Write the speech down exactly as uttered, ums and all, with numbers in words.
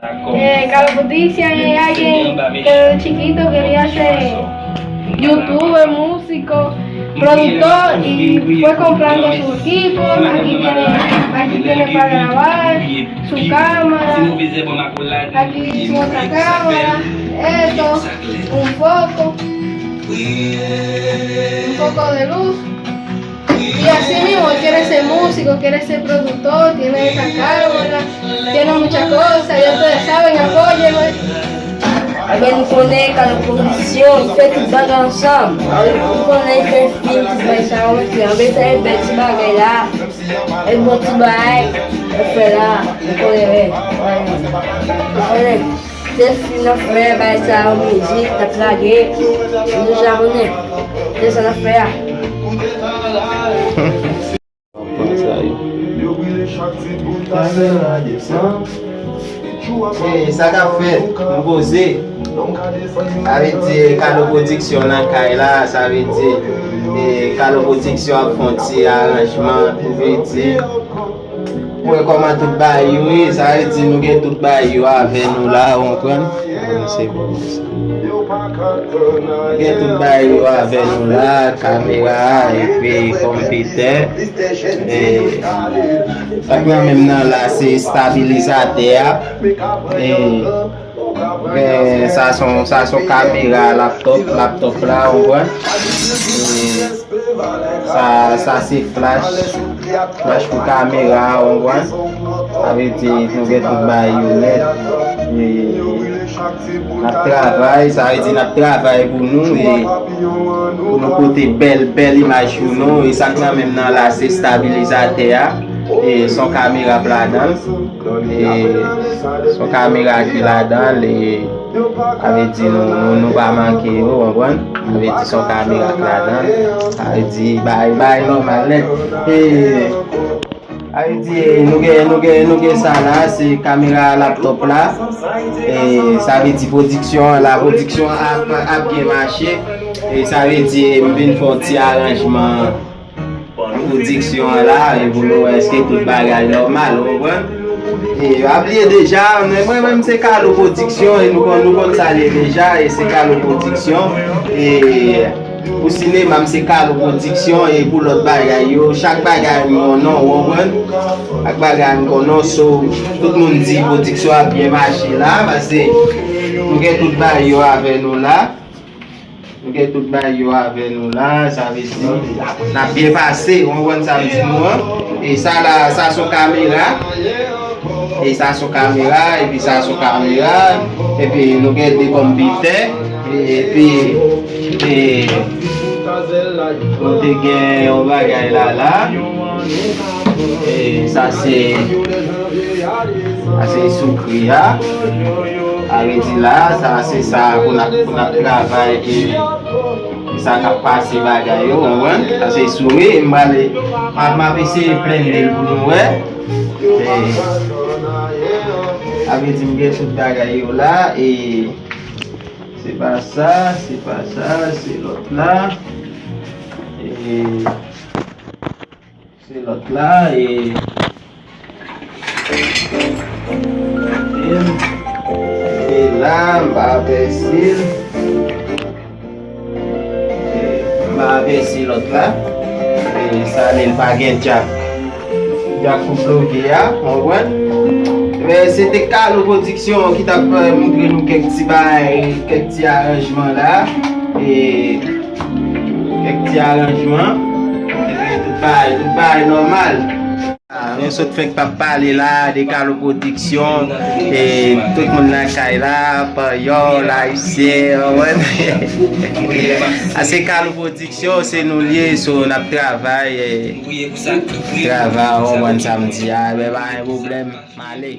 Eh, Carlos Patricia es alguien que desde chiquito quería ser youtuber, músico, productor y fue comprando su equipo. Aquí tiene, aquí tiene para grabar, su cámara, aquí tiene otra cámara, esto, un foco, un foco de luz. Y así mismo, él quiere ser músico, quiere ser productor, tiene esa cámara, tiene muchas cosas, ya ustedes saben, apóyenme. Anben nou konnen Kalo Pwodiksyon, li fè tout bagay ansanm. Nou konnen li fè fim, tout bagay sa yo, anben sa e bèl ti bagay la. E bon ti bagay, nou fè la, nou konnen, nou konnen. Se fim nan fè, bagay sa yo, mizik, n ap lage, nou deja konnen. Se sa n ap fè a. Pran sa yo. E sa k ap fèt, nou poze. Sa vle di Kalo Pwodiksyon nan kay la, sa vle di, e, Kalo Pwodiksyon ap fè yon ti aranjman, pou vle di. Mwen kòman tout bagay yo ye, sa vle di nou gen tout bagay yo avè nou la, ou konprann? Se bon, se bon. Gen tout bagay yo avè nou la, kamera, epi konpitè. E, sa k nan men m nan la, se estabilizatè a. E, e, sa se yon, sa se yon kamera laptop, laptop la, ou konprann? E, sa, sa se flash. Flash pou kamera a, ou konprann? Sa vle di nou gen tout bagay yo nèt. E n ap travay, sa vle di n ap travay pou nou e pou nou pote bèl, bèl imaj pou nou. E sa k nan men m nan la, se estabilizatè a. E s on kamera k ladan l. E s on kamera ki ladan l. E sa vle di nou, nou, nou pa manke yo, ou konprann? Sa vle di s on kamera k ladan l. Sa vle di bay, bay nòmal nèt. E sa vle di nou gen, nou gen, nou gen sa la, se kamera laptop la. E sa vle di pwodiksyon an la, pwodiksyon an ap, ap byen mache. E sa vle di m vin fè yon ti aranjman pwodiksyon an la, e pou nou wè èske tout bagay nòmal, ou konprann? E pa bliye deja, men mwen menm se Kalo Pwodiksyon, e nou konn, nou konn sa l ye deja, e se Kalo Pwodiksyon, e pou sinema m se Kalo Pwodiksyon, e pou lòt bagay yo, chak bagay m gon non, ou konprann? Chak bagay m gon non, so, tout moun di pwodiksyon ap byen mache la, paske nou gen tout bagay yo avè nou la. Nou gen tout bagay yo avè nou la, sa vle di n ap byen pase, ou konprann sa m di nou an? E sa la, sa se yon kamera, e sa se yon kamera, epi sa se yon kamera, epi nou gen de konpitè, epi, e, nou te gen yon bagay la, la, e sa se, sa se soukri a. Sa vle di la, sa se sa pou n ap, pou n ap travay, e, e sa k ap pase bagay yo, ou konprann? Sa se souri, m prale, m ap, m ap eseye blende l pou nou wè. E, sa vle di m gen tout bagay yo la, e se pa sa, se pa sa, se lòt la. E, Se lòt la, e, e la, m pa pèsi l. E, m pa pèsi lòt la. E, sa li, l pa gen djak. Djak pou ploge a, w konprann? Men se te Kalo Pwodiksyon ki t ap, e, montre nou kèk ti bagay, kèk ti aranjman la. E, Kèk ti aranjman. Epi tout bagay, tout bagay nòmal. Nou sot fèk p ap pale la de Kalo Pwodiksyon. E tout moun nan kay la, Panyòl, Ayisyen, ou konprann? A se Kalo Pwodiksyon, se nou l ye, so n ap travay, e, travay, ou konprann sa m di a, men pa gen pwoblèm, m ale.